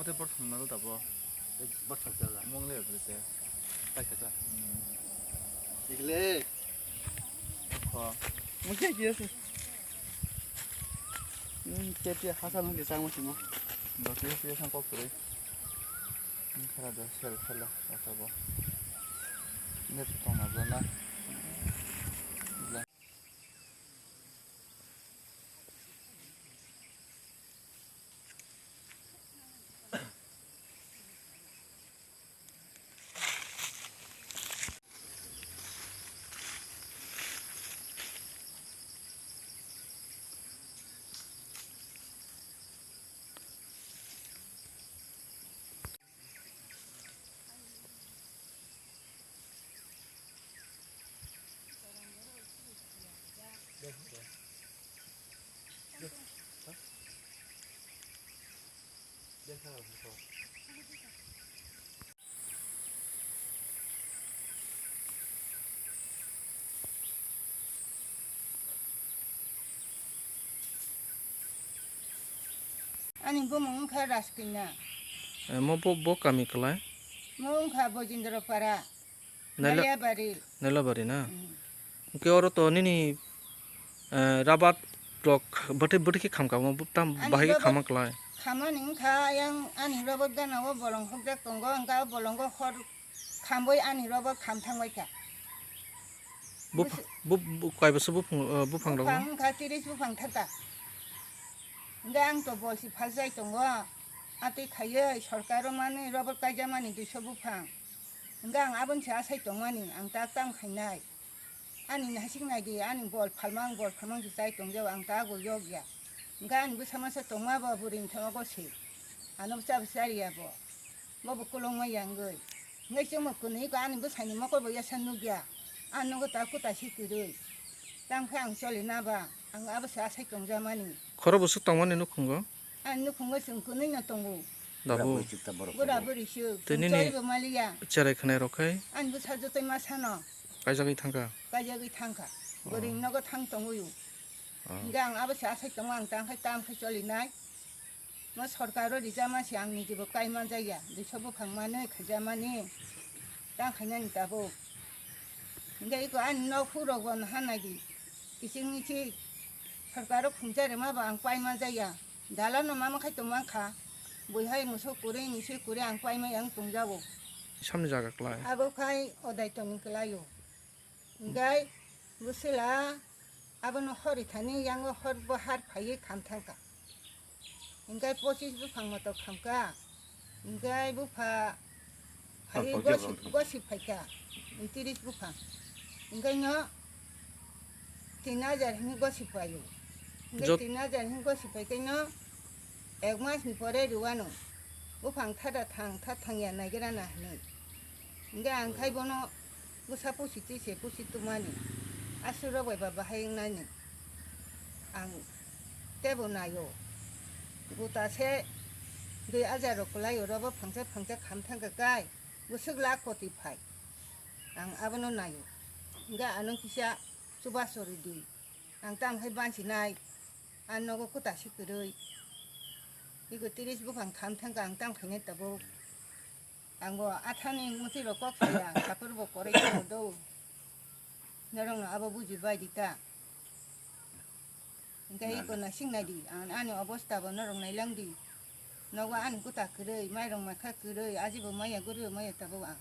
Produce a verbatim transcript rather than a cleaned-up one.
Te bor thangna rw tabo. Bor thangna rw. Mong le rw te. Pai kha ta. Hmm. Igle. Kho. Mungkin dia sih. Hmm, dia, dia, hasan dia sama semua. Nggak, dia, dia sang kok tuh. Ini kalau ada sel, sel lah, atau apa. Ini tuh tong apa nah. Gila. Ani bumung wngkha Raskina. Eh, mo bo, bo kami kwlai? Mo wngkha Bojindra Para. Naila-, Nailabari. Nailabari na? Mm. Hwnkhe oro to nini, eh, rabat rok bwtwi, bwtwi khe khamkha, omo tam bahai khe khama kwlai. Ani rabat khamani wngkha, yang ani rabat gana o bolong hokjak tongo, hwnkhe o bolongo hor khambai ani rabat kham thangbai kha. Bupha-, busu- bu-, bu-, kaiboso buphang, eh, buphang rok? Buphang wngkha tiris buphang thaka. Hwnkhe ang to bolsi phalsai tongo, atwi khaiwi sorkaro manwi rabat kaijamani duiso buphang. Hwnkhe ang aboni se asai tongmani, ang tak tam khainai. Ani hasik nai di, ani bol phalmang, bol phalmang se chai tongjao, ang tak bo yok ya. Hwnkhe ani bwsa masa tongma bo bwrwi ni thangma go se. Ano bwsa bwsa ri ya bo. Bo bo kolong ma ya wngwi. Hwnkhe chwngma kwnwi ko ani bwsani mokol bo yasa nuk ya. Ang nogo ta kuta si kwrwi. Tang khe ang choli na ba, ang abo se asai tongjamani. Khoro bwswk tongmani nukhungo? Ang nukhungo chwng kwnwi no tongo. Dabu. Bura buri chwk. Tei nini chwng choli bo maliya. Cherai khwnai rok khai? Ang bwsa jotoi ma sano. Kaijagwi thangkha? Kaijagwi thangkha. Oh. Bwrwi nogo thang tongwi o. Oh. Hingke ang abo se asai tongo, ang tang khai tam khai choli nai. Mo sorkaro rijama se ang niji bo kai manjaya. Duiso buphang manwi khaijamani. Tang khainani tabuk. Hingke iko ani nok phurok bo naha nai di. Kiching miching sorkaro khungcha rema bo ang pai manjaya. Dalano mama khai tongmang kha. Bui hai musuk kwrwi, misui kwrwi ang paimai ang tongjago. Samni jaga kwlai. Abo khai odai tongni kwlaio. Hingkai bwswla abono hor rithani yango hor bo har phaiwi kham thangkha. Hingkai pochis buphang moto khamkha. Hingkai bupha phaiwi gosi, gosi phaikha. Tiris buphang. Hingkai no tin hajar hwnwi gosi phaio. Hingke jot- tin hajar hwnwi gosi phai khe no ek mas ni pore rwano. Buphang thada thang, tha thang ya naigra na hwnwi. Hingke ang khai bono bwsa pusi twi se pusi tumani. Aswk rok bai ba bahai wngnani. Ang tebo naio. Buta se dui hajar rok kwlaio, robo phangsa phangsa kham thangkha kai. Bwswk lakh koti phai. Ang abono naio. Hingke ano kisa chubachu rwdi. Ang tamo hai bansinai, ang nogo kwta si kwrwi. Iko tiris buphang kham thangkha ang tamo khainai tabuk. Ang bo athani mwtwi rok kok saya, kapur bo koroi tamo do. Norok no abo buji bai di ta. Hingke iko naising nai di, ang ani obosta bo norok nai lang di. Nogo ani kwta kwrwi, mairok maikha kwrwi, aji bo maya, guri bo maya tabuk ang.